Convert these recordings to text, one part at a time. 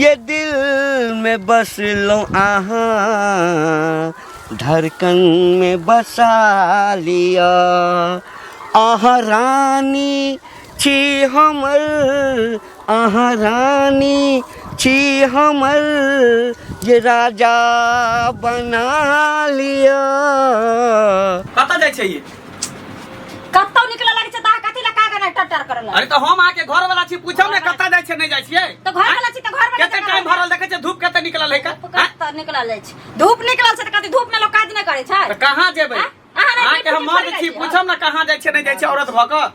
ये दिल में बस लो अहाँ धड़कन में बसा लिया अहाँ रानी छी हमर अहाँ रानी छी हमर ये राजा बना लिया। कतऽ जाइ छै ये? कतौ निकले लागे छै त अहाँ कथी ला कागज ने टटर करे अरे तऽ हम अहाँके घर वाला छी, पूछब ने कतऽ जाइ छियै नहि जाइ छियै। तऽ घर वाला छी तऽ घर वाला कते टाइम भरल देखै छियै, धूप कते निकलल है का? कतऽ निकलल जाइ छै? धूप निकलल छै तऽ कथी धूप में लोग काज नहि करै छै? तऽ कहाँ जेबै? आँय? अहाँ नहि अहाँके हम पूछै मर्द छी, छी, पूछब ने कहाँ जाइ छियै नहि जाइ छियै औरत भऽ कऽ।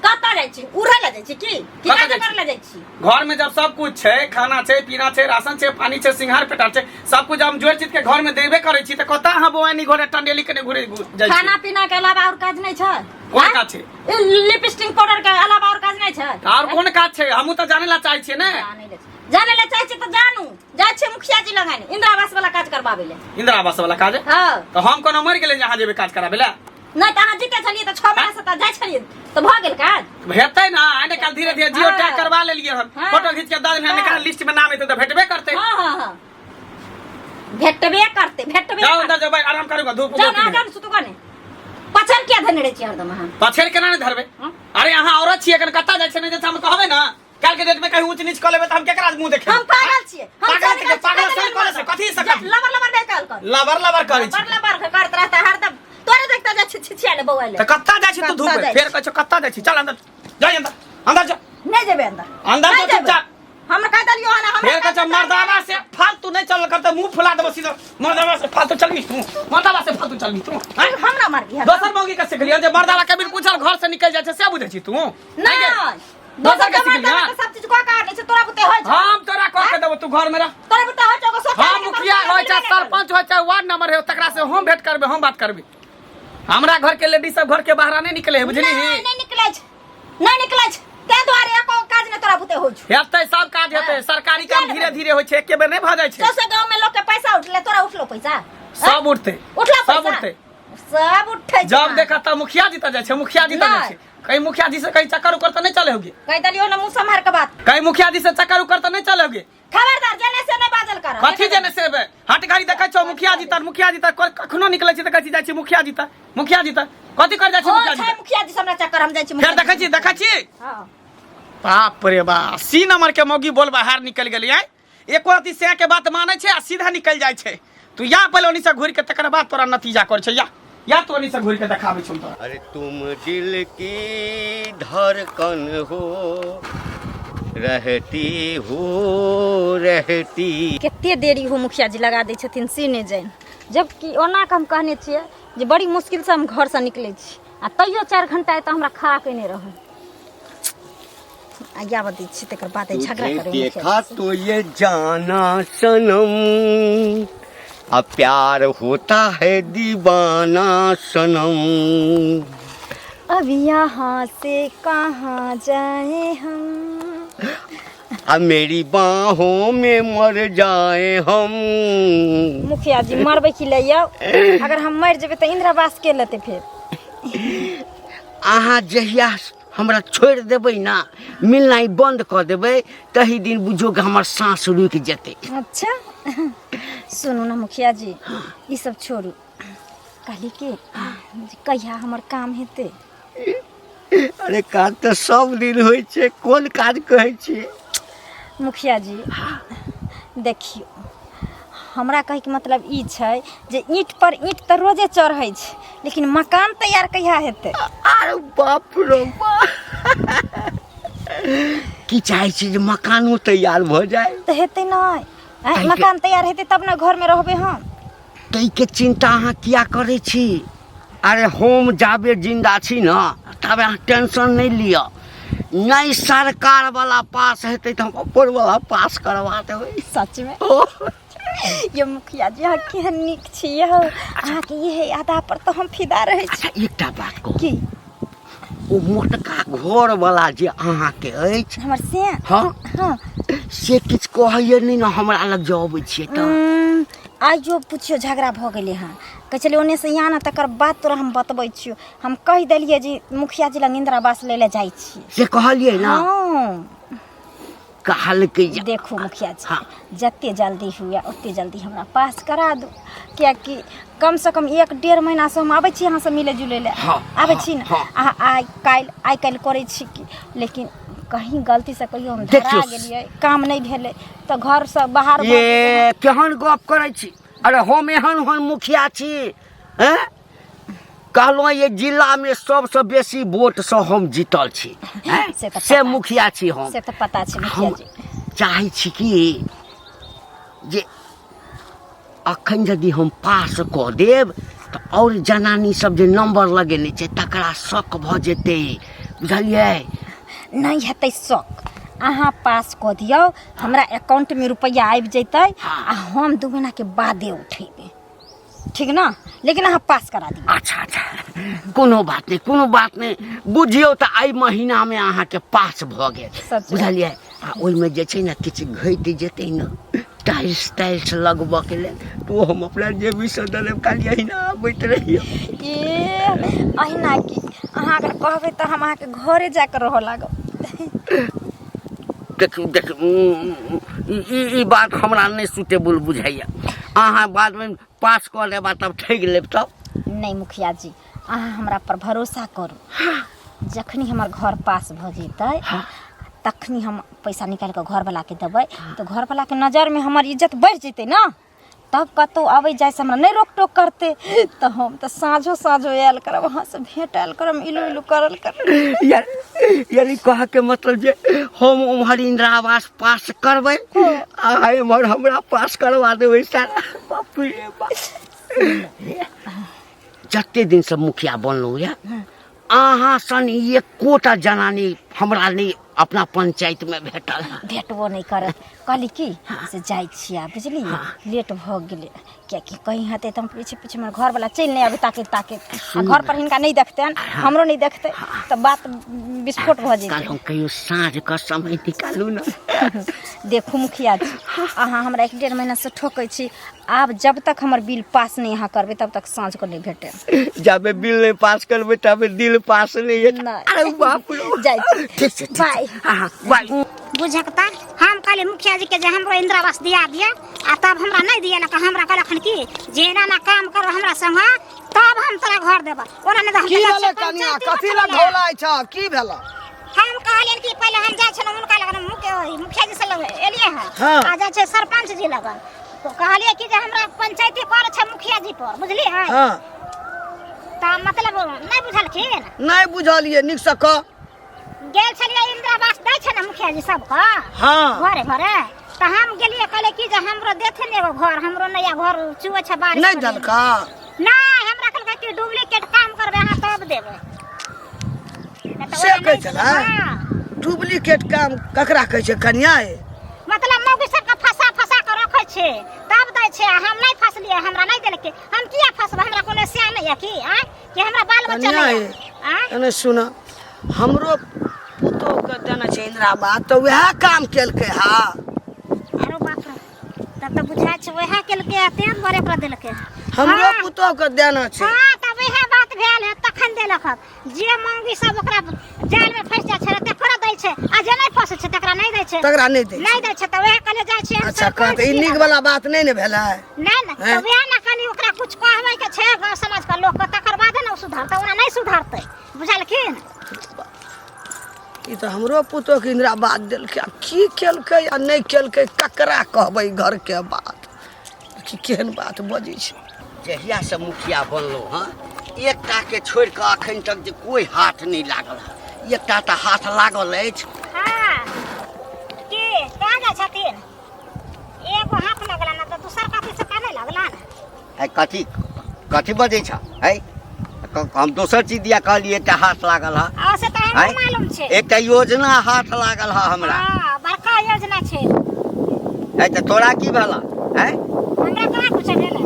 कतऽ जाइ छी? उड़ै लए जाइ छी की की कतऽ काज जाइ छी? करै लए जाइ छी? घर में जब सब कुछ छै, खाना छै, पीना छै, राशन छै, पानी छै, सिंगार पेटार छै, सब कुछ हम जोड़ चित के घर में देबे करै छी, तऽ कतऽ अहाँ बौआनी घरे टंडेली कने घुरे जाइ छी? खाना पीना के अलावा और काज नहि छै? कोन काज छै? ई लिपस्टिक पाउडर के अलावा और काज नहि छै? और कोन काज छै? हमहूँ तऽ जाने ला चाहै छियै ने। जानै लए जानै लए चाहै छी तऽ जानू। जाइ छियै मुखिया जी लग इंदिरा आवास वाला काज करबाबै लए। इंदिरा आवास वाला काज? हँ। तऽ हम कोनो मरि गेलै जे अहाँ जेबै काज कराबै लए? नहि तऽ अहाँ जीते छलियै तऽ 6 महीना से तऽ जाइ छलियै तऽ भऽ गेल काज। हेतै ने, आइ ने काल्हि धीरे धीरे जियो टैग करवा लेलियै हन, हाँ। फोटो घीच के दऽ देलियै हन, हाँ। निकाल लिस्ट में नाम एतै तऽ भेटबे करतै। हँ हँ हँ भेटबे करतै, भेटबे जाउ करतै। अंदर जेबै, आराम करू धूप। जाउ ने, जाउ ने, सुतू कने। पछड़ किया धरने रहै छियै हरदम अहाँ? पछड़ केना नहि धरबै? हाँ? अरे अहाँ औरत छियै, एखन कतऽ जाइ छै नहि जाइ छै हम कहबै ने। काल्हि के डेट में कहीं ऊंच नीच कऽ लेबै तऽ हम केकरा मुंह देखेबै? हम पागल छियै? हम पागल चलि छियै, गेल छी, पागल कतऽ सन गेल करै छै, मरब? कथी से जा, कथी? लबर लबर नहि कहल कर। लबर लबर करै लबर छी। लबर करत रहता हरदम। तोरे देखता जाइ छी छिछिया ले बौआ ले। तऽ कतऽ जाइ छी तू धूप कतऽ में? जाइ फेर छी? कहै छौ कतऽ जाइ छी। चल अंदर जाइ, अंदर अंदर जा। नहि जेबै अंदर। अंदर नहि जो, जेबै। चुपचाप। हमरा कहि देलियो हन हमरा। फेर कहै छौ मर्दावा से फालतू नहि चलल करतै, मुंह फुला देबो सीधा। मर्दावा से फालतू चलबी तू? मर्दावा से फालतू चलबी तू? आँय? हमरा मारबी हरदम? दोसर मौगी के सिखलियै जे मर्दावा के बिन पूछल घर से निकल जाइ छै, से बुझै छी तू? नहि, दोसर दोसर के के सिखलियै? मर्दावा के सब चीज कऽ के आनै छै, तोरा बुते होइ छै? हम तोरा कह के देबो, तू घर में रह। तोरा बुते होइ छै? ओकर सोचा हम मुखिया होइ चाहे सरपंच होइ चाहे वार्ड नंबर हो, तकरा से हम भेंट करबै, हम बात करबै। हमरा घर के लेडीज सब घर के बाहर नहीं निकले है, बुझली? नहीं, नहीं निकलै छै, नहीं निकलै छै, ताहि दुआरे एको काज नहि तोरा बुते होइ छौ। हेतै, सब काज हेतै। हाँ। सरकारी काम किया धीरे धीरे होइ छै, एके बेर नहि भऽ जाइ छै। सौंसे गाँव में लोग के पैसा उठले, तोरा उठलो पैसा? सब उठतै। उठलो सब पैसा? उठतै। सब उठै छै। जब देखा तब मुखिया जी तऽ जाइ छै, मुखिया जी तऽ जाइ नहि। छै। कहीं मुखिया जी से कहीं चक्कर उक्कर तऽ नहि चले होगे? कहि देलियौ ने मुँह सम्हार के बात। कहीं मुखिया जी से चक्कर उक्कर तऽ नहि चले होगे? खबरदार, जेने से नहि बाजल कर। कथी जेने से बे? हट घड़ी देखै छौ मुखिया जी तर, मुखिया जी तर। कखनो निकलै छी तऽ कहै छी जाइ छी मुखिया जी तर, मुखिया जी तर। कथी कर जाइ छी हो मुखिया जी छै तर? मुखिया जी से हमरा चक्कर, हम जाइ छी फेर मुखिया देखै जी छी, देखै छी। हँ। बाप रे बा, सी नंबर के मौगी बोल बाहर निकल गेली। आय एको रति सैं के बात मानै छै आ सीधा निकल जाइ छै। तू या पहिले ओनी से घुरि के, तकर बाद तोरा नतीजा कर छै। या या तू ओनी से घुरि के देखाबै छौ तोरा। अरे तुम दिल की धड़कन हो, रहती हो रहती। कते देरी हो मुखिया जी लगा दै छथिन से नहि जानि, जबकि ओना के हम कहने छियै जे बड़ी मुश्किलसँ हम घरसँ निकलै छी आ तैयो 4 घंटा एतऽ हमरा खड़ा कयने रहै। आ याबऽ दै छी तकर बाद ई झगड़ा तुझे करै मुखिया देखा जी से। तो ये जाना सनम, अब प्यार होता है दीवाना सनम। अब यहाँ से कहाँ जाए हम, अब मेरी बाहों में मर जाए हम। मुखिया जी मरबै की ले आउ? अगर हम मरि जेबै तऽ इंदिरा आवास के लेतै फेर? अहाँ जहिया हमरा छोड़ि देबै ना, मिलनाइ बंद कऽ देबै, तही दिन बुझियौ कि हमर साँस रुकि जेतै। अच्छा सुनू ने मुखिया जी, ई सब छोड़ू, कहली कि जे कहिया हमर काम हेतै? अरे काज तऽ सब दिन होइ छै, कोन काज कहै छियै? मुखिया जी देखियौ, हमरा कहैके मतलब ई छै जे ईंट पर ईंट तऽ रोजे चढ़ै छै, लेकिन मकान तैयार कहिया हेतै? अरे बाप रे बाप, की चाहै छी जे मकानो तैयार भऽ जाय? तऽ हेतै नहि? आँय, ताहिके- मकान तैयार हेतै तब ने घरमे रहबै हम। ताहिके चिन्ता अहाँ किया करै छी? अरे हम जाबे जिन्दा छी ने ताबे अहाँ टेंशन नहि लिअ। नहि सरकार वाला पास हेतै तऽ हम अपन वाला पास करवा देबै। सचमे? ओ, ये मुखिया जी, अहाँ केहन नीक छी यौ। अहाँके इहे अदा पर तऽ हम फिदा रहै छी। अच्छा एकटा बात कहू। की? ओ मोटका घर वाला जे अहाँके अछि हमर से? हँ। हँ। से किछु कहैए नहि ने हमरा लग जे अबै छियै तऽ? आइयो पुछियो झगड़ा भऽ गेलै हँ। कहै छलै ओन्नेसँ यहाँ ने तकर बाद तोरा हम बतबै छियौ। हम कहि देलियै जे मुखिया जी लग इन्दिरा आवास लै लए जाइ छी। से कहलियै ने? हँ। कहलकै जे देखू मुखिया जी, हाँ। जते जल्दी हुए ओते जल्दी हमरा पास करा दू, कियाकि कम से कम 1-1.5 महीना से हम आबै छी अहाँ से मिले जुले ले। हाँ, आबै हाँ, छी ने। हाँ। अहाँ आइ काल्हि आइ काल्हि करै छी कि, लेकिन कहीं गलती से कहियो हम धरा देखियौ। गेलियै, काम नहि भेलै तऽ घरसँ बाहर भऽ गेलियै। ये केहन गप करै छी? अरे हम एहन ओहन मुखिया छी हैं? कहलहुँ ये जिलामे सबसँ बेसी वोटसँ हम जीतल छी हैं? से तऽ से पता। मुखिया छी हम। से तऽ पता छै मुखिया हम जी। चाहै छी कि जे अखन यदि हम पास कऽ देब तऽ आओर जनानी सब जे नंबर लगेने छै तकरा शक भऽ जेतै, बुझलियै? नहि हेतै शक, अहाँ पास कऽ दियौ, हमरा अकाउंटमे रुपैआ आबि जेतै आ हम 2 महीनाके बादे उठेबै, ठीक ने? लेकिन अहाँ पास करा दियौ। अच्छा अच्छा, कोनो बात नहि, कोनो बात नहि। बुझियौ तऽ एहि महीनामे अहाँके पास भऽ गेल। सच। बुझलियै? आ ओहिमे जे छै ने किछु घटि जेतै ने टाइल्स ताइल्स लगबऽके लेल, तऽ ओ हम अपना जेबीसँ दऽ देब, खाली अहिना आबैत रहियौ। ए अहिना की, अहाँ अगर कहबै तऽ हम अहाँके घरे जाकऽ रहऽ लागब। देखू देखू, ई ई ई बात हमरा नहि सुटेबल बुझाइए। अहाँ बादमे पास कऽ लेब आ तब ठकि लेब तब नहि मुखिया जी, अहाँ हमरा पर भरोसा करू। जखनी हमर घर पास भऽ जेतै तखनी हम पैसा निकालि कऽ घरवलाके देबै, तऽ घरवलाके नजरमे हमर इज्जत बढ़ि जेतै ने, तब कतहु अबै जाइसँ हमरा नहि रोक टोक करतै, तऽ हम तऽ साँझो साँझो आयल करब, अहाँसँ भेँट आयल करब, इलू इलू करल करब। यार यानी कहऽके मतलब जे हम उम्हर इंदिरा आवास पास करबै आ एम्हर हमरा पास करवा देबै सारा। बाप रे बाप, जते दिनसँ मुखिया बनलहुँ यऽ अहाँ सन एकोटा जनानी हमरा नहि अपना पंचायतमे भेटल हँ। भेटबो नहि करत। कहली की से जाइ छियै आब, बुझलियै? लेट भऽ गेलै, कियाकि कहीं हेतै तऽ हम पीछे पीछे हमर घरवला चलि नहि आबै ताकैत ताकैत, आ घर पर हिनका नहि देखतनि, हमरो नहि देखतै, तऽ बात विस्फोट भऽ जेतै। काल्हि हम कहियो साँझ कऽ समय निकालू ने। देखू मुखिया जी, अहाँ हमरा 1-1.5 महीनासँ ठोकै छी, आब जब तक हमर बिल पास नहि अहाँ करबै तब तक साँझ को नहि भेटै। जाबे बिल नहि पास करबै ताबे दिल पास नहि हेतै। नहि। अरे बाप रे। जाइ छी। ठीक छै, ठीक छै। बाय। हाँ, बाय। बुझक तऽ हम कहलियै मुखिया जी के जे हमरो इंदिरा आवास दिया दिया, आ तब हमरा नहि दिएलक। हमरा कहलखिन कि जे एना एना काम करो हमरा संग तब हम तोरा घर देबऽ, ओना नहि तऽ हम की तऽ जाइ भेलै छियै कनिया? पंचायती कथी लए बैठबै लए। घोलाइ छ? की भेलै? हम कहलियनि कि पहिले हम जाइ छलहुँ हुनका लगन, मुखिया जी से लग एलियै हँ। हाँ। आ जाइ छै सरपंच जी लगन, तो कहलियै कि जे हमरा पंचायती कर छै मुखिया जी पर, बुझलियै? हाँ। तऽ मतलब नहि बुझलखिन? नहि बुझलियै, नीकसँ कह। गेल छलियै इंदिरा आवास दै छै ने मुखिया जी सबके। हाँ। घरे घरे, तऽ हम गेलियै, कहलियै कि जे हमरो देथिन एगो घर, हमरो नया घर चुए छै बारिश नहि पड़ै। देलका? नहि, हमरा कहलकै कि डुप्लीकेट काम करबै अहाँ तब देबै। नहि तऽ से ओना कहै नहि छलै? हाँ। डुप्लीकेट काम ककरा कहै छै कनिया? ए मतलब मौगी सबके फंसा फंसा के रखै छै तब दै छै, आ हम नहि फंसलियै, हमरा नहि देलकै। हम किया फंसबै? हमरा कोनो स्या नहि यऽ की आँय कि हमरा बाल बच्चा कनिया नहि ए यऽ आँय? एने सुन, हमरो पुतोहके देने छै इंदिरा आवास, तऽ वएह काम केलकै हा। अरे बाप रे, तब तऽ बुझाइ छै वएह केलकै आ तें दुआरे ओकरा देलकै। हमरो हाँ। पुतोहके देना छै। हाँ, तब वएह बात भेल है तखन देलक हँ। जे मौगी सब ओकरा जाल में फंसि जाइ छै तकरा दै छै, आ जे नहि फंसै छै तकरा नहि दै छै। तकरा नहि दै छै। नहि दै छै, तऽ वएह कहलियै जाइ छियै हम अच्छा, सरपंच कहत ई जी नीक लग। वाला बात नहि ने भेलै? नहि ने, तऽ हैं? वएह ने कनि ओकरा कुछ कहबै के छै गाँव समाज के लोक के, तकर बादे ने ओ सुधरतै, ओना नहि सुधरतै, बुझलखिन? ई तऽ हमरो पुतोहके इंदिरा आवास देलकै, आब की केलकै आ नहि केलकै ककरा कहबै घरके बात, कि केहन बात बजै छै। जहियासँ मुखिया बनलहुँ हँ एकटाके छोड़ि कऽ अखन तक जे कोइ हाथ नहि लागल हँ, एकटा तऽ हाथ लागल अछि। हाँ, की कहाँ जाइ छथिन? एगो हाथ लगला ना तऽ दोसर कथी से का नहि लगला? है कथी कथी बजै छ? है हम दोसर चीज दिया कहलियै एकटा हाथ लागल हँ। आ से तऽ आँय? हमरो मालूम छै। एकटा योजना हाथ लागल हँ हमरा। हाँ, बड़का योजना छै। है तऽ तोरा की भेल है? हमरा कहाँ कुछ भेलै।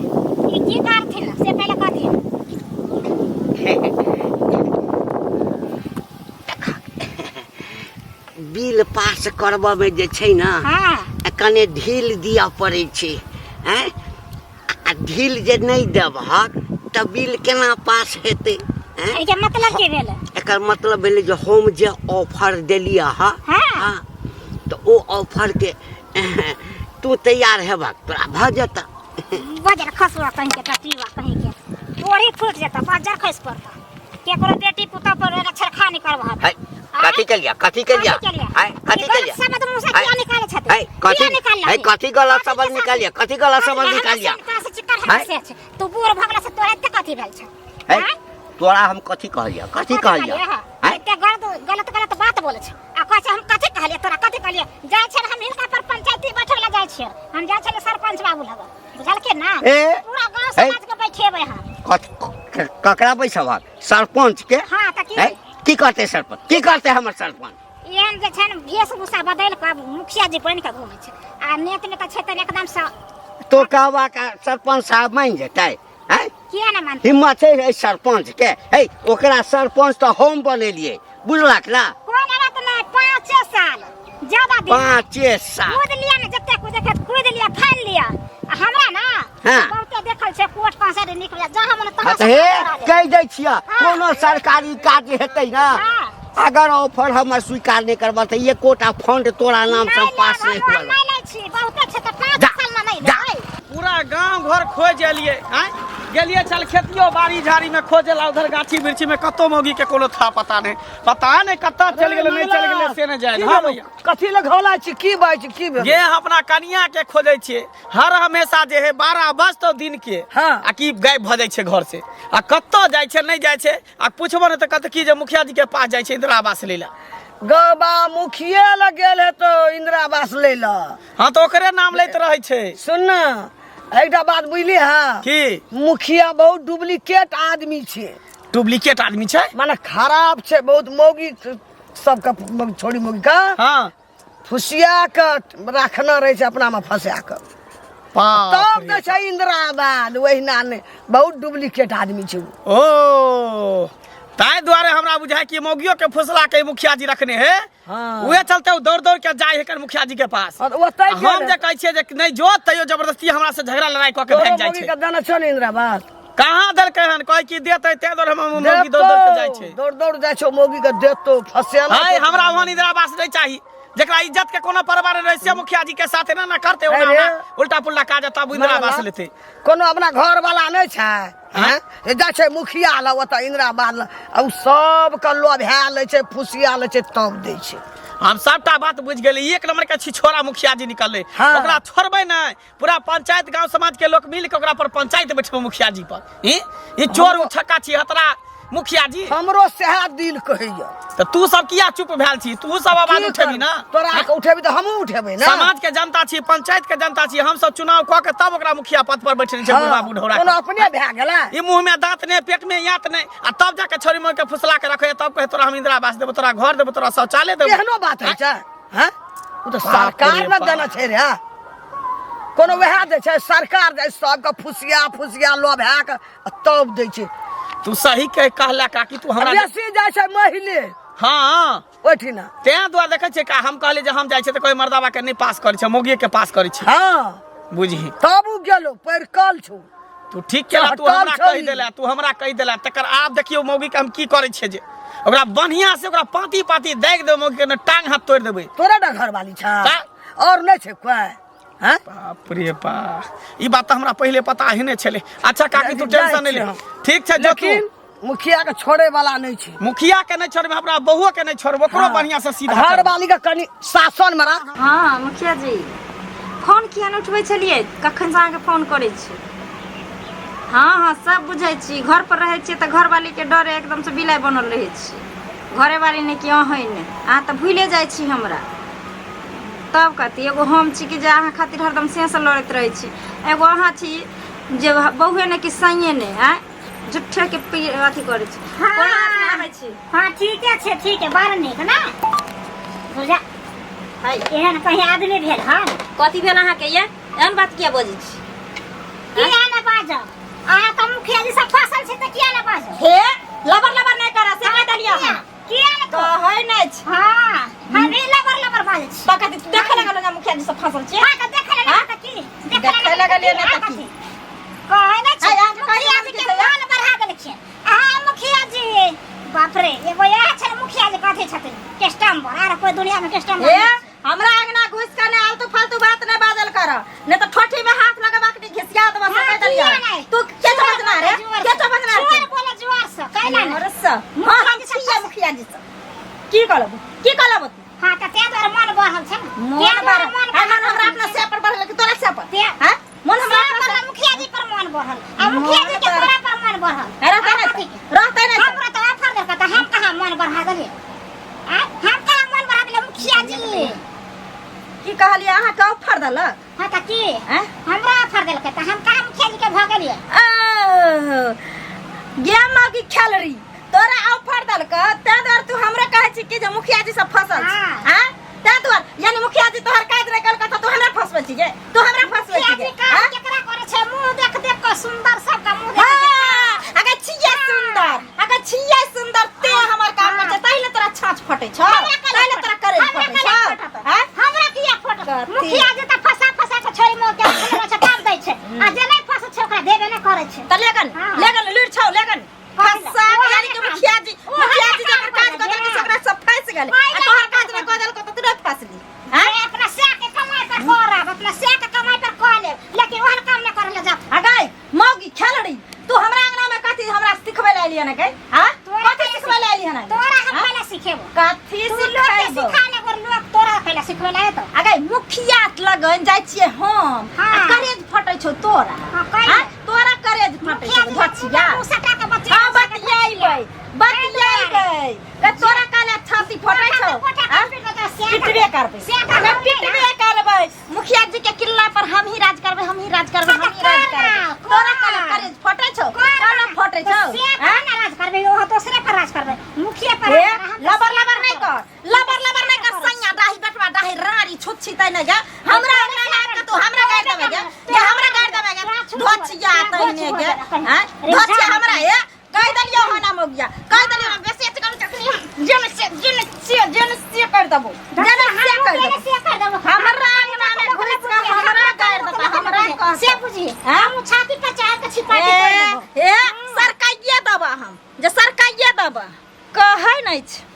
ई की करथिन से पहिले कहथिन। बिल पास करबऽमे जे छै ने हाँ। कने ढील दिअ पड़ै छै, आँय? आ ढील जे नहि देबहक तऽ बिल केना पास हेतै? आँय? एहिके मतलब की भेलै? एकर मतलब भेलै जे हम जे ऑफर देलियै हँ, हाँ। हाँ, तऽ ओ ऑफर के तू तैयार हेबक तोरा भऽ जेतऽ। बजर खसुआ कहीं के टटीवा कहीं के तोरी फूट जेतऽ, बजर खसि पड़तऽ। केकरो बेटी पुतोह पर एना छेड़खानी करबह। है कथी के लिया, कथी के लिया, है कथी के लिया? शब्द मुंह से किया निकाले छथि? है कथी, किया निकाललखिन? है कथी गलत शब्द निकालिया, कथी गलत शब्द निकालिया? है? तू बूढ़ भऽ गेला से तोरा एते कथी भेल छौ? है आँय? तोरा हम कथी कहलिया, कथी कहलिया? है एते गलत गलत गलत बात बोले छौ आ कहै छै हम कथी कहलियै तोरा, कथी कहलियै? जाइ छियै हम हिनका पर पंचायती बैठे ला जाइ छियै, हम जाइ छियै सरपंच बाबू लग, बुझलखिन ना? ए, पूरा गांव ए। समाज के बैठेबै हम। ककरा बैसबहक? सरपंच के? हाँ, तऽ की? है की करतै सरपंच, की करतै हमर सरपंच? एहन जे छै ने वेशभूषा बदलि कऽ मुखिया जी बनि कऽ घूमै छै आ नेत में तऽ छै तऽ एकदम से। तो कहबा का सरपंच साहब मानि जेतै? हैं? किया ने मानतै? हिम्मत छै एहि सरपंच के? है ओकरा सरपंच तऽ हम बनेलियै, बुझलक ना? कोन बात नहि, 5 साल ज्यादा दिन 5 साल कूद लिया ने, जते कूदे के कूद लिया, फाइन लिया। आ हमरा ना हाँ। बहुते देखल छै कोर्ट कचहरी निकल जहाँ मन तहाँ हाँ तऽ से हे करा लेब। कहि दै छियै, हाँ। कोनो सरकारी काज हेतै ना, हाँ। अगर ऑफर हमर स्वीकार नहि करबह तऽ एकोटा फंड तोरा नाम से नहि पास लेब, नहि हम हुअ नहि लै छी, बहुते छै तऽ 5 जा, साल मे नहि जा। लेबै। पूरा गांव घर खोज एलियै, आँय गेलियै चल खेतियो बाड़ी झाड़ी में खोजे ला, उधर गाछी वृक्षी में कतौ मौगी के कोनो था पता नहीं, पता नहीं कतऽ चलि गेलै, नहीं चलि गेलै से नहीं जाए। की हाँ भेलौ? भैया। कथी लए घोला छी, की बात छी, की भेल? ये हम अपना कनिया के खोजै छियै हर हमेशा, जे है 12 बजतौ दिन के, हाँ। आ की गायब भऽ जाइ छै घर से, आ कतऽ जाइ छै नहि जाइ छै, आ पुछबो ने तऽ कहतै की जे मुखिया जी के पास जाइ छै इंदिरा आवास लै लए। गबा मुखिया लग गेल है तो इंदिरा आवास लै लए। हाँ तऽ ओकरे नाम लैत रहै छै। सुन ना, एकटा बात बुझली? हाँ। की? मुखिया बहुत डुप्लीकेट आदमी छै। डुप्लीकेट आदमी छै? माने खराब छै बहुत, मौगी सबके छोड़ी मौगी का हाँ फुसिया के रखना रहै छै अपना में फंसा के, बाप तब रे। दै छै इंदिरा आवास, ओहिना नहि, बहुत डुप्लीकेट आदमी छै उ। ओ ताहि दुआरे हमरा बुझाय कि मौगियो के फुसला के मुखिया जी रखने है। हाँ। उहे चलते उ दौड़ दौड़ के जाय है मुखिया जी के पास। हाँ, तऽ ओतै आ हम गेल। जे कहै छियै जे नहि जो, तैयो जबरदस्ती हमरा से झगड़ा लड़ाई कऽ के तोरो भागि जाइ मौगी छै। के देने छौ ने इंदिरा आवास? कहाँ देलकै हन, कहै कि देतै, ताहि दुआरे हम मौगी दौड़ दौड़ के जाइ छै। दौड़ दौड़ जाइ छौ, मौगी के देतौ, फसेला। हाय, हमरा वहाँ इंदिरा आवास नहीं चाहिए, जेकरा इज्जत के कोनो परवाह नहीं रहे से मुखिया जी के साथ एना ना करते, ओना अरे। ओना उल्टा पुल्टा काज तब इंदिरा आवास लेते। कोनो अपना घर वाला नहि छै? हैं? जे जाइ छै मुखिया लग ओतऽ इंदिरा आवास लग, आ उ सबके लोभा लै छै, फुसिया लै छै, तब दै छै। हम सबटा बात बुझि गेली, एक नंबर के छिछोरा मुखिया जी निकलले। हाँ। ओकरा छोड़बै नहि, पूरा पंचायत गांव समाज के लोग मिल के ओकरा पर पंचायत बैठबो मुखिया जी पर। ई ई चोर उछक्का छी हतरा मुखिया जी। हमरो सएह दिल कहैया। तऽ तू सब किया चुप भेल छी? तू सब आवाज की उठेबी करब? ना? तोरा के उठेबी तऽ हमहूँ उठेबै ना। समाज के जनता छी, पंचायत के जनता छी, हम सब चुनाव कऽ के तब ओकरा मुखिया पद पर बैठने छै। हाँ, बुढ़वा बुढ़ौरा कोनो के। अपने भए गेलै? ई मुंह में दांत नहीं, पेट में यात नहीं, आ तब जाके छोरी मोर के फुसला के रखे, तब कहे तोरा हम इंदिरा आवास देबो, तोरा घर देबो, तोरा शौचालय देबो। एहनो बात होइ छै? हैं? ओ तऽ बाप रे सरकार ने बाप। देने छै रे, कोनो वएह दै छै सरकार, दै सबके फुसिया फुसिया लोभा के आ तब दै छै। तू सही कह कहला काकी, तू हमरा बेसी जाइ छै महिले। हाँ। ओहिठिना। तें दुआरे देखै छियै का, हम कहलियै जे हम जाइ छियै तऽ कोइ मर्दाबा के नहि पास करै छै, मौगिए के पास करै छै। हाँ। बुझही। तब उ गेलो पैरकल छौ। तू ठीक केला, तू हटल हमरा छौ कहि ई। देला, तू हमरा कहि देला, तकर आब देखियौ मौगी के हम की करै छियै, जे ओकरा बढ़िया से ओकरा पाती पाती दागि देबै मौगी के, ने टांग हाथ तोड़ि देबै। तोरे ने घरवाली छै ता- और नहि छै कोइ? हैं? बाप रे बा, ई बात तऽ हमरा पहिले पता ही नहि छलै। अच्छा काकी, तू जाइ टेंशन नहि ले, छियै हम। ठीक छै, जो तू। लेकिन मुखिया के छोड़े वाला नहीं छै। मुखिया के नहि छोड़बै, हमरा बहुओ के नहि छोड़बै, ओकरो बढ़िया से सीधा घर करबै। वाली के कनि शासन में राख। हँ मुखिया जी, फोन किया नहि उठबै छलियै? कखनसँ अहाँके फोन करै छी। हँ हँ, सब बुझै छी, घर पर रहै छियै तऽ घरवालीके डरे एकदमसँ बिलाइ बनल रहै छी। घरेवाली नहि कि अहीँ नहि, अहाँ तऽ भूले जाइ छी हमरा। तब कथी, एगो हम छी कि जे अहाँ खातिर हरदम सेहसँ लड़ैत रहै छी, एगो अहाँ छी जे बहुए नहि कि सैये नहि, आँय झूठे के अथी करै छी। हाँ। कोना हाथ में आबै छी? हाँ ठीके छै, ठीक है, बड़ नीक ना बुझा। है एहन कहीं आदमी भेल हन? कथी भेल अहाँके? ये एहन बात किया बजै छी? किया ने बाजब? अहाँ तऽ मुखिया जी सब फसल छै तऽ किया ने बाजब? हे लबर लबर नहि करऽ से कहि देलियै किया हम। किया ने तो कहै नहि छी। हाँ, हम भी लबर लबर बाजै छी। तऽ कथी देखै लगल जे मुखिया जी सब फसल छियै? हाँ तऽ देखै हाँ? लगल तऽ की देखै लगलियै ने तऽ की? कहै नहि छै आइ अहाँके मुखिया जी के कहै मान बढ़ा देलखिन अहाँ मुखिया जी। बाप रे, एगो इएह छै मुखिया जी, कथी छथिन कस्टमर, आर कोई दुनिया में कस्टमर हे नहि छै। हमरा अंगना नहीं तो ठोठी में हाथ लगाबा के घिसिया देबा से हाँ, कह देलिया किया नहीं? तू के तो बजना रे के तो बजना रे जोर बोले जोर से कैला नहीं अरे स हां हम छियै मुखिया जी से की कहलब की कहलब तू हाँ तऽ तें दुआरे मन बढ़ल छै ने मन तें दुआरे बढ़ल मन आ मन हमरा अपना से पर बढ़ल कि तोरा से पर हां मन हमरा से अपना पर से मुखिया जी पर मन बढ़ल आ मुखिया जी के मन तोरा पर मन बढ़ल रहते आ नहीं कथी के? रहते नहीं हमरा तऽ ऑफर देलकै तऽ हम कहाँ मन बढ़ा देलियै आँय हम कहाँ मन बढ़ा देलियै मुखिया जी की कहलियै अहाँ के ऑफर देलक हाँ तऽ की आँय हमरा ऑफर देलकै तऽ हम कहाँ मुखिया जी के भऽ गेलियै ओहो, गे मौगी खेलरी तोरा ऑफर देलक तें दुआरे तू हमरा कहै छी कि जे मुखिया जी सब फसल छी हाँ। आँय तें दुआरे यानी मुखिया जी तोहर काज नहि केलक तऽ तू हमरा फसबै छी गे तू हमरा फसबै मुखिया छी जी गे काम आँय? केकरा करै छै मुँह देख देख कऽ सुन्दर सबके मुँह देख देख हाँ, अगर छियै सुन्दर अगर छियै सुन्दर ते हमर काम करै छै ताहि ले तोरा छाँछ फटै छौ ताहि ले तोरा करेज हमरा फटै कला छौ फटत। आँय? हमरा किया फटत कथी? मुखिया जी तऽ फंसा फंसा के छोड़ि मोर के रखने रहै छै तब दै छै आ जे नहि फंसै छै ओकरा देबे नहि करै छै तऽ लेगन हाँ। लेगन लुरि छौ लेगन कथी फंसा ला? यानी कि मुखिया जी मुखिया जी जकर काज कऽ देलकै से ओकरा सब फंसि गेलै आ तोहर काज नहि कऽ देलकौ तऽ तू नहि फंसली आँय? अपना सै के कमाई पर करब अपना सै के कमाई पर कऽ लेब लेकिन ओहन काम नहि करै लए जाब आ गई मौगी खेलड़ी तू हमरा अंगना में कथी हमरा सिखबै लए एलियै ने गई हां तोरा कथी सिखबै लए एलियै ने तोरा हम हाँ? पहले सिखेबो कथी तू लोग के सिखेबो सिखा ले और लोग तोरा पहले सिखबै लए एतौ आ गई मुखिया लगन जाइ छियै हम आ हाँ। करेज फटै छौ तोरा हाँ, कहि हाँ? तोरा करेज फटै मुखिया छौ जी धचिया मुँह सटा के बतिया हाँ बतियाइबै बतियाइबै के तोरा काले छाती फटै छौ हाँ? पिटबे करबै अरे पिटबे करबै मुखिया जी के किल्ला पर हम ही राज करबै हम ही राज करबै हम ही राज करबै तोरा काले करेज फटै छौ काले फटै छौ हाँ? राज करबै ओ दोसरे पर राज करबै मुखिया पर ए राज करबै, हम लबर लबर नहीं कर लबर लबर नहीं कर सैया डाही बेटवा डाही राड़ी छुच्छी तै नहीं गे हमरा अंगना में आबि के तू हमरा गारि देबे गे गे हमरा गारि देबे गे धोचिया तै ने गे हैं धोचिया हमरा ए कह देलियो हना मोगिया कह देलियो हम बेसी अथी करू तखनी जेन से जेन से जेन से कर देबो जेन से कर देबो से कर देबो हमरा अंगना में घुस के हमरा गारि देता हमरा कह से बुझी हैं? हम छाती पर चढ़ के छिपा के कर देबो ए सरकाइए देबा हम जे सरकाइए देबा कहै नहि छै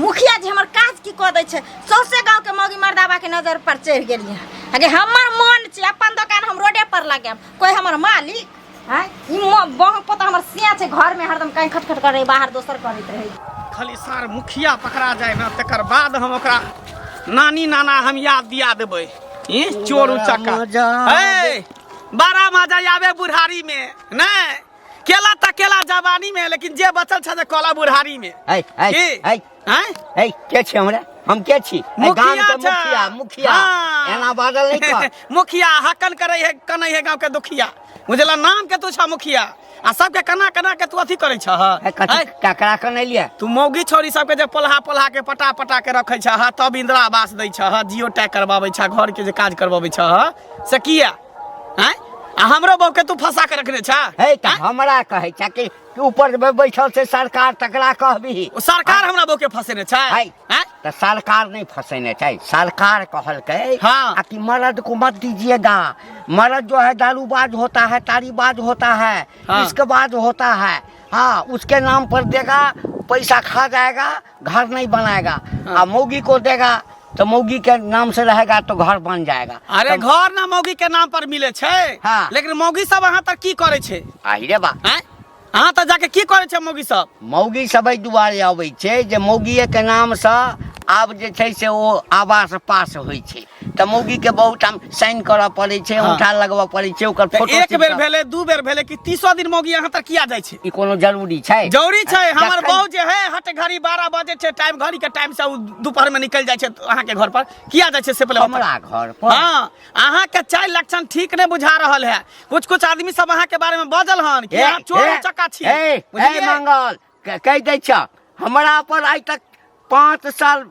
मुखिया जी हमर काज की कऽ दै छै सौंसे गाँवके मौगी मर्दाबाके नजर पर चढ़ि गेलियै अगे हमर मन छै अपन दोकान हम रोडे पर लगायब कोइ हमर मालिक आँय ई बहन पोता हमर सिया छै घरमे हरदम कहीं खटखट करै बाहर दोसर करैत रहै खाली सार मुखिया पकड़ा जाय ने तकर बाद हम ओकरा नानी नाना हम याद दिया देबै ई चोर उचक्का मजा हे बड़ा मजा आवे बुढ़ारी में नहीं केला त केला जवानी में लेकिन जे बचल छ जे कला बुढ़ारी में ऐ ऐ की ऐ हैं ऐ के छी हमरा हम के छी ऐ गाम मुखिया के छै। मुखिया मुखिया हाँ। एना बाजल नहीं कर मुखिया हकन करे है कनै है गांव के दुखिया बुझला नाम के तू छ मुखिया आ सबके कना कना के तू अथी करे छ ऐ कथी ककरा कने लिए तू मौगी छोरी सबके जे पोल्हा पोल्हा के पटा पटा के रखे छ हा तब इंदिरा आवास दै छ हा जियो टैग करबाबै छ घर के जे काज करबाबै छ से किया हैं आ हमरो बहू के तू फंसा के रखने छ हे त हमरा कहै छ कि ऊपर में बैठल छै सरकार तकरा कहबी ओ सरकार हमरा बहू के फंसेने छै है। हैं तऽ सरकार नहीं फंसेने छै सरकार कहलकै हाँ। आ कि मर्द को मत दीजिएगा मर्द जो है दारूबाज होता है तारीबाज होता है हाँ। इसके बाद होता है हाँ उसके नाम पर देगा पैसा खा जाएगा घर नहीं बनाएगा हाँ। आ मौगी को देगा तो मौगी के नाम से रहेगा तो घर बन जाएगा अरे तो- घर ना मौगी के नाम पर मिले छै हाँ। लेकिन मौगी सब अहाँ तक की करे छै आहि रे बा हैं अहाँ तऽ जाके की करे छै मौगी सब मौगी सब एहि दुआरे अबै छै जे मौगिए के नामसँ आब जे छै से ओ आवास पास होइ छै तऽ मौगी के बहुत ठाम साइन करऽ पड़ै छै हाँ। औंठा लगबऽ पड़ै छै ओकर तऽ फोटो एक बेर चिपका- भेलै दू बेर भेलै कि तीसो दिन मौगी अहाँ तक किया जाइ छै ई कोनो जरूरी छै जरूरी छै हमर जखन- बहू जे है हट घड़ी 12 बजे छै टाइम घड़ी के टाइम से उ दोपहर में निकल जाइ छै अहाँ के घर पर किया जाइ छै से पहिले बताउ। हमरा घर पर हाँ अहाँ के चाय लक्षण ठीक नहीं बुझा रहल है कुछ कुछ आदमी सब अहाँ के बारे में बजल हन कि ए, अहाँ चोर ए, उचक्का छी ए ए बुझलियै? मंगल कहि दै छ हमरा पर आइ तक 5 साल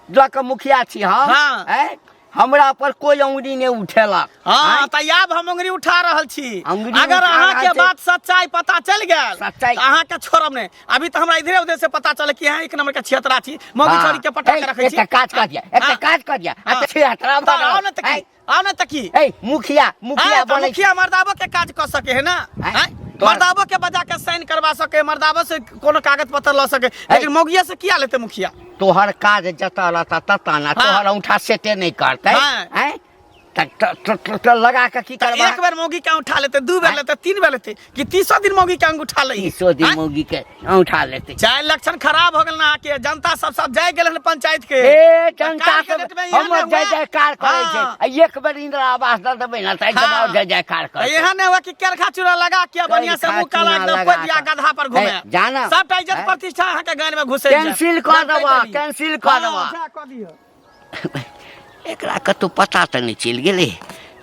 लऽ कऽ मुखिया छी हम हाँ। ए हमरा पर कोई अंगुरी नहि उठेलक हाँ आँय? तऽ आब हम अंगुरी उठा रहल छी अंगुरी अगर उठा अहाँ रहल के छी। बात सच्चाई पता चल गेल सच्चाई। तऽ अहाँ के छोड़ब नहीं अभी तऽ हमरा इधरे उधर से पता चले कि अहाँ एक नंबर के छिहत्तरा छी मौगी हाँ। छोरी के पटा के ए, रखै छी एकटा काज कर दिया एकटा हाँ। काज कर दिया हाँ। आ छिहत्तरा तऽ आओ ने तऽ की आओ ने तऽ की ए मुखिया मुखिया हाँ, तऽ बनै मुखिया मर्दाबो के काज कऽ सके है ना आँय? आँय? तोहर- मर्दाबो के बजा के साइन करवा सके मर्दाबो से कोनो कागज पत्र लऽ सके लेकिन मौगिया से किया लेते मुखिया तोहर काज जतऽ रहता ततऽ ना हाँ। तोहर औंठा सेटे नहि करतै हाँ। आँय? त लगा के की तऽ करबा? एक बेर मौगी के उठा लेते, दू बेर लेते, तीन बेर लेते, कि तीसो दिन मौगी के अंगूठा ले? तीसो दिन मौगी के औंठा लेते। चाहे लक्षण खराब हो गेल ना अहाँके, जनता सब सब जाय गेल हन पंचायत के। ए जनता काल के सब डेट में इएह हमर ने जय हुआ। जयकार करै छै। हाँ। आ एक बेर इंदिरा आवास दऽ देबै ने तऽ एकदम हाँ। और जय जयकार तऽ करतै। एहन नहि हुआ कि केरखा चूड़ा लगा के बढ़िया से केरखा मुंह काला चूना एकदम लगा पोति दिया कऽ। गधा पर घुमे। हे, जाना। सबटा इज्जत हे। प्रतिष्ठा अहाँके गान में घुसै जायत। कैंसिल कऽ जान कहि देबऽ, देलियै। कैंसिल कऽ हाँ, देबऽ। जा कऽ दियौ। एकरा कतहु पता तऽ नहि चलि गेलै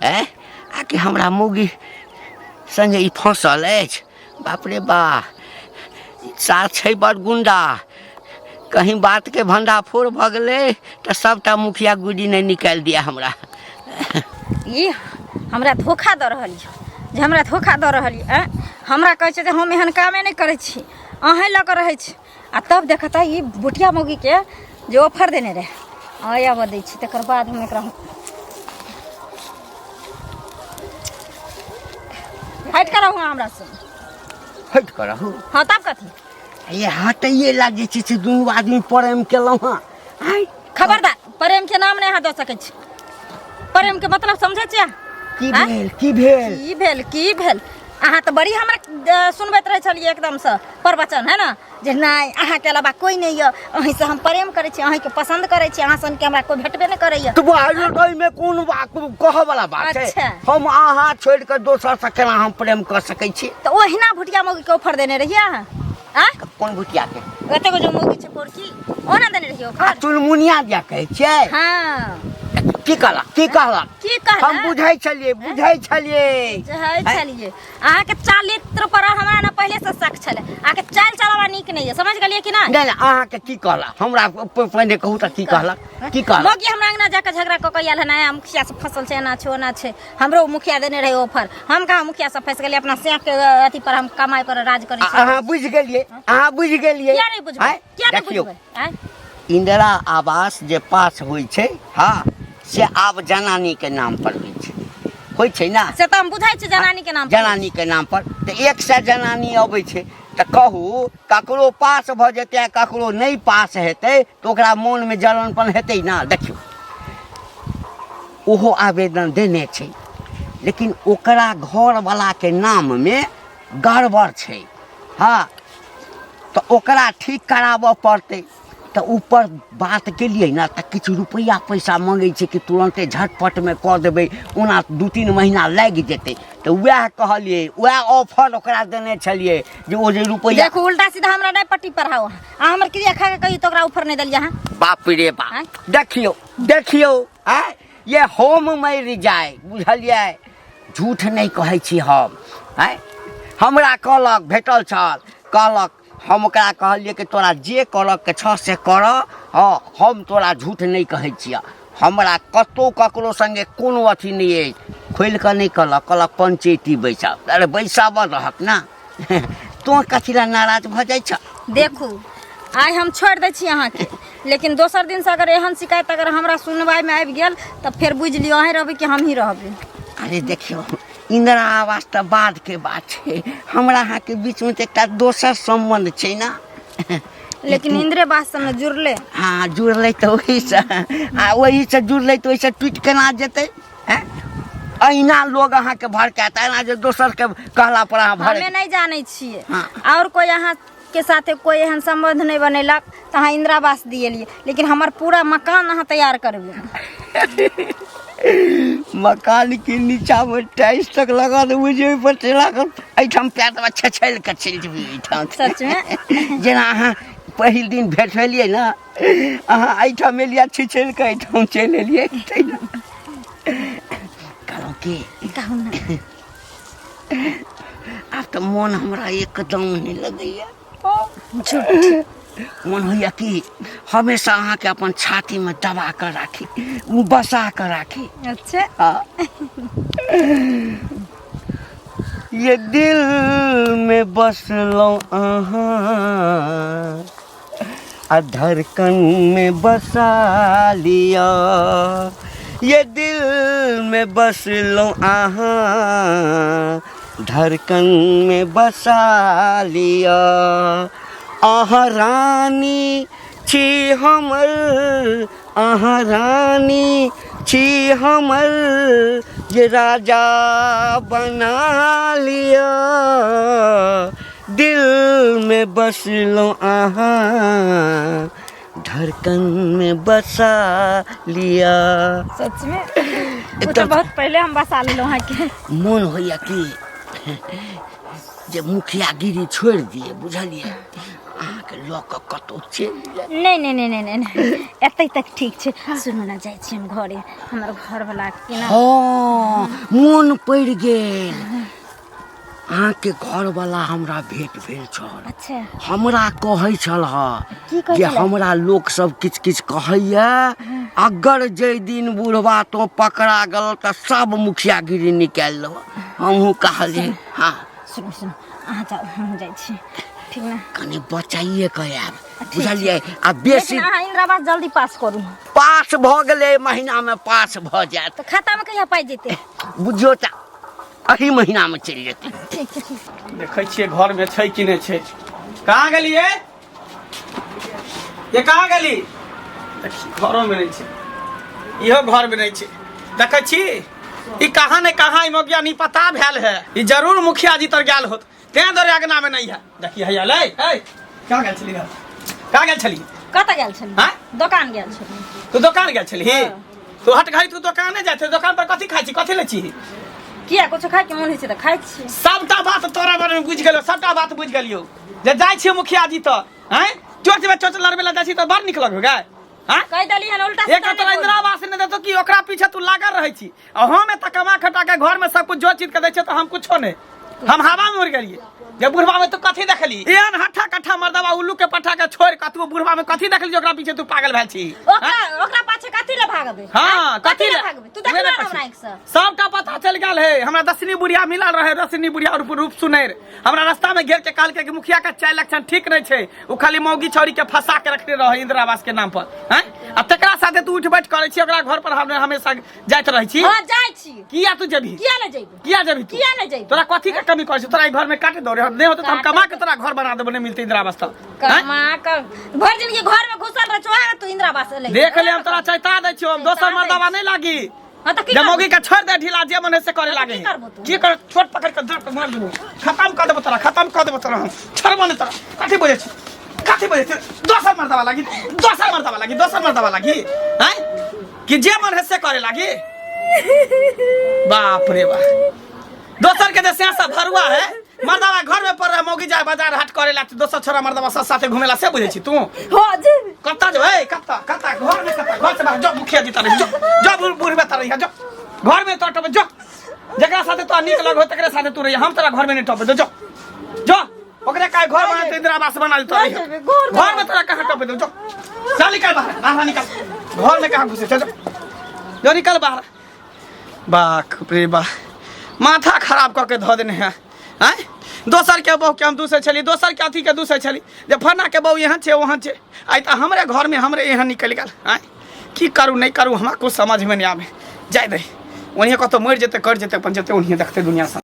आँय, आकि हमरा मौगी सङ्गे ई फँसल अछि? बाप रे बा, साथ छै बड़ गुंडा, कहीं बातके भंडाफोड़ भऽ गेलै तऽ सभटा मुखिया गुडी नहि निकालि दिया हमरा। ई हमरा धोखा दऽ रहल यऽ, जे हमरा धोखा दऽ रहल यऽ। आँय, हमरा कहै छै जे हम एहन कामे नहि करै छी, अहेँ लऽ कऽ रहै छी। आ तब देखता ई बुटिया मौगीके जे ऑफर देने रहै, आइ आबऽ दै छी, तकर बाद हम एकरा हटि कऽ रहू हमरा से। हटि कऽ रहू? हाँ, तब कथी? ये हटैए ला जे छै से दुनू आदमी प्रेम केलहुँ हँ। आँय? खबरदार, प्रेम के नाम नहि अहाँ दऽ सकै छी। प्रेम के मतलब समझै छियै? की आँय? भेल? की भेल? की भेल? की भेल? अहाँ तऽ बड़ी हमरा सुनबैत रहै छलियै एकदमसँ प्रवचन, है ने, जे नहि अहाँके अलावा कोइ नहि यऽ, अहीँसँ हम प्रेम करै छी, अहीँके पसन्द करै छी, अहाँ सनके हमरा कोइ भेटबे नहि करैए। तऽ ओहिमे कोन कहऽ वाला बात छै? अच्छा। हम अहाँ छोड़ि कऽ दोसर से केना हम प्रेम कऽ सकै छी? तऽ ओहिना भुटिया मौगीके ऑफर देने रहियै अहाँ? आँय? कोन भुटिया के? एतेक जो मौगी छै पोरकी, ओना देने रहियै आ ऑफर। चुनमुनिया दिया कहै छियै? हाँ। की कहलक? की कहलक? की कहलक? हम बुझै छलियै, बुझै छलियै। बुझै छलियै। अहाँके चालित्र पर हमरा ने पहिले से शक छलै, अहाँके चालि चलावा नीक नहि यऽ, समझ गेलियै कि नहि? नहि नहि, अहाँके की कहलक? हमरा पहिने कहू तऽ की कहलक, की कहलक? मौगी हमरा अंगना जाके झगड़ा कऽ के आयल हन, आया मुखिया से फसल छै, एना छै, ओना छै, हमरो मुखिया देने रहै ऑफर, हम कहाँ मुखिया से फँसि गेलियै, अपना साँप के अथी पर हम कमाइ पर राज करै छी। अहाँ बुझि गेलियै, अहाँ बुझि गेलियै। किया नहि बुझबै? आँय? किया नहि देखियौ। बुझबै? आँय? इंदिरा आवास जे पास होइ छै, हँ, से आब जनानी के नाम पर होइ छै, होइ छै ने? से तऽ हम बुझै छी जनानी के नाम पर। जनानी के नाम पर तऽ 100 जनानी अबै छै, तऽ कहू ककरो पास भऽ जेतै आ ककरो नहि पास हेतै तऽ ओकरा मोनमे जलनपन हेतै ने? देखियौ, ओहो आवेदन देने छै, लेकिन ओकरा घरवलाके नाममे गड़बड़ छै, हँ, तऽ ओकरा ठीक कराबऽ पड़तै। तऽ ऊपर बात केलियै ने तऽ किछु रुपैआ पैसा मङ्गै छै कि तुरन्ते झटपटमे कऽ देबै, ओना 2-3 महीना लागि जेतै। तऽ वएह कहलियै, वएह ऑफर ओकरा देने छलियै जे ओ जे रुपैआ। देखू, उल्टा सीधा हमरा नहि पट्टी पढ़ाओ। अहाँ हमर क्रिया खा के कहियो तऽ ओकरा ऑफर नहि देलियै अहाँ। बाप रे बाप। आँय? देखियौ, देखियौ, आँय, ये हम मरि जाय, बुझलियै? झूठ नहि कहै छी हम। आँय, हमरा कहलक, भेटल छल, कहलक, हम ओकरा कहलियै कि तोरा जे करऽके छह से कर, हँ, हम तोरा झूठ नहि कहै छियह, हमरा कतहु ककरो सङ्गे कोनो अथी नहि अछि। खोलि कऽ नहि कहलक, कहलक पंचैती बैसाब। अरे बैसाबऽ रहक ने, तोँ कथी लए नाराज भऽ जाइ छह? देखू, आइ हम छोड़ि दै छी अहाँके, लेकिन दोसर दिनसँ अगर एहन शिकायत अगर हमरा सुनवाइमे आबि गेल तऽ फेर बुझि लियौ अहीँ रहबै कि हमही रहबै। अरे देखियौ, इंदिरा आवास तऽ बादके बात छै, हमरा अहाँके बीचमे तऽ एकटा दोसर सम्बन्ध छै ने। लेकिन इंदिरे आवास सबमे जुड़ले। हँ, जुड़लै तऽ ओहीसँ, आ ओहीसँ जुड़लै तऽ ओहिसँ टूटि केना जेतै? हैं, अहिना लोग अहाँके भड़कायत, एना जे दोसरके कहला पर अहाँ भड़क। हमे नहि जानै छियै। हाँ। और कोई अहाँ के साथे कोई एहन संबंध नहीं बनेलक तऽ अहाँ इंदिरा आवास दिएलियै, लेकिन हमर पूरा मकान अहाँ तैयार करबै। मकान के नीचा में टाइल्स तक लगा देबै जे ओहि पर चला कऽ एहिठाम पैर देबै, छछलि कऽ चलि जेबै एहिठाम। सच में? जेना अहाँ पहिल दिन भेट भेलियै ने, अहाँ एहिठाम एलियै, छिछलि कऽ एहिठाम चलि एलियै, तहिना। कहलहुँ की? कहू ने। आब तऽ मोन हमरा एकदम नहि लगैया। झूठ। मोन होइया कि हमेशा अहाँके अपन छातीमे दबा कऽ राखी, बसा कऽ राखी। अच्छा। हाँ। ये दिल में बसलहुँ अहाँ आ धड़कन में बसा लिया, ये दिल में बसलहुँ अहाँ धड़कन में बसा लिया। अहाँ रानी छी हमर, अहाँ रानी छी हमर जे राजा बना लिअ दिलमे बसलहुँ अहाँ धड़कनमे बसा लिअ। सच में ओ तऽ बहुत पहिले हम बसा लेलहुँ अहाँके। मोन होइए कि जे मुखियागिरी छोड़ि दिए, बुझलियै, अहाँके लऽ कऽ कतहु चलि जाय। नहि नहि नहि नहि नहि नहि, एतै तक ठीक छै। सुनू ने, जाइ छी हम घरे, हमर घरवला केना। हँ, मोन पड़ि गेल, अहाँके घरवला हमरा भेट भेल छल। अच्छा। हमरा कहै छल हँ की कहै जे छलै? हमरा लोक सब किछु किछु कहैया, अगर जाहि दिन बुढ़वा तो पकड़ा गेल तऽ सब मुखियागिरी निकालि लेब। हमहूँ कहलियै हँ। सुनू सुनू, अहाँ जाउ, हम जाइ छी, ठीक ने? कनि बचाइए कऽ आयब, ठीक बुझलियै? आ बेसी लेकिन अहाँ इंदिरा आवास जल्दी पास करू। पास भऽ गेलै, महीनामे पास भऽ जायत। तऽ खातामे कहिया पाइ जेतै? बुझियौ तऽ एही महीनामे चलि जेतै। ठीक छै, ठीक। देखै छियै घरमे छै कि नहि छै। कहाँ गेलियै ये? कहाँ गेली? देखी, घरोमे नहि छै, इहो घरमे नहि छै। देखै छी ई कहाँ ने कहाँ ई मौगिया नहीं पता भेल है। ई जरूर मुखिया जी तर गेल होत, तें दुआरे अगना में नहीं है। देखी हैया ले ए, कहाँ गेल छली? कहाँ गेल छली? कतऽ गेल छली? आँय? दोकान गेल छली। तू दोकान गेल छली? हाँ। तू हट घड़ी तू दोकाने जाइ छै, दोकान पर कथी खाइ छी, कथी लै छी? किया, कुछो खाय के मोन होइ छै तऽ खाइ छियै। सबटा बात तोरा बारे में बुझि गेलियौ, सबटा बात बुझि गेलियौ जे जाइ छियै मुखिया जी तऽ आँय चोच में चोच लड़बै लए जाइ छी तऽ बड़ नीक लगौ गै। आँय? कहि देली हन उल्टा एक सीधा तोरा नहि इंदिरा बोलू। आवास नहि देतौ कि ओकरा पीछे तू लागल रहै छी, आ हम एतऽ कमा खटा के घर में सब कुछ जो चीज के दै छियै तऽ हम कुछो नहि, हम हवा में उड़ गेलियै। जे बुढ़वा में तू कथी देखली? एहन हट्ठा कट्ठा मर्दबा उल्लू के पट्ठा के छोड़ के तू बुढ़वा में कथी देखली जे ओकरा पीछे तू पागल भेल छी? ओकरा ओकरा पाछे कथी ले भागबे? हाँ, कथी कथी ले ले भागबे? तू उहे देखला ने हमरा कहै छी। आँखि से सबटा पता चलि गेल है हमरा। दसनी बुढ़िया मिलल रहे, दसनी बुढ़िया रूप रूप सुनैर हमरा रास्ता में घेर के कहलकै कि मुखिया के चारि लक्षण ठीक नहीं छै, ओ खाली मौगी छौरी के फंसा के रखने रहे इंदिरा आवास के नाम पर हैं, आ तकरा साथे तू उठ बैठ करै छी, ओकरा घर पर हम हमेशा जाइत रहै छी। हां, जाइ छी। किया तू जेबही? किया नहि जइबे? किया जेबही तू? किया नहि जइबे? तोरा कथी के कमी करै छै? तोरा ई घर में काटे दो रे, नहि होतै तऽ हम काटे कमा के तोरा घर बना देबो, नहि मिलतै इंदिरा आवास तऽ हैं? कमा के भरि जिंदगी घर में घुसल रह चोहा, तू इंदिरा आवास ले देख ले, हम तोरा चैता दै छियौ, हम दोसर चैता दै मर्दबा नहि लागी। हां, तऽ की जे करबो? मौगी के छोड़ दे ढीला, जे मन है से करे हाँ, तऽ लागे। की करबो तू? की कर, छोट पकड़ के धर के मार देबो, खत्म कर देबो तोरा, खत्म कर देबो तोरा, हम छोड़बो नहीं तोरा। कथी बोले छी, कथी बोले छी? दोसर मर्दबा लागी, दोसर मर्दबा लागी, दोसर मर्दबा लागी हैं कि जे मन है से करे लागी। बाप रे बाप, दोसर के जे से भरुआ है मर्दबा घर में पड़ रहा, मौगी जाए बाजार हाट करे ला, दोसर छोरा मर्दबा सब साथे घुमेला से बुझे छी तू? हां, जेबे। कत्ता जो ए, कत्ता कत्ता घर में कत्ता? घर से बाहर जो, मुखिया जी तरह जो, जो बूढ़ बूढ़ में तरह जो, घर में तो टप जो, जकरा साथे तो नीक लगो तकरे साथे तू रही, हम तोरा घर में नहीं टप दो। जो जो ओकरे काय घर बना इंदिरा आवास बना दे तोरा। नहीं जेबे, घर में। घर में तोरा कहाँ टप दो? जो चल निकल बाहर, बाहर निकल, घर में कहाँ घुसे? चल जो, जो निकल बाहर। बाप रे बा, माथा खराब कऽ के धऽ देने है। आँय, दोसर के बहू के हम दूसै छली, दोसर के अथी के दूसै छली जे फन्ना के बहू एहन छै ओहन छै, आइ तऽ हमरे घरमे हमरे एहन निकलि गेल। आँय, की करू नहि करू हमरा कुछ समझमे नहि आबै। जाय दे, ओनहिए कतहु मरि जेतै करि जेतै, अपन जेतै ओनहिए देखतै दुनिआँ सब।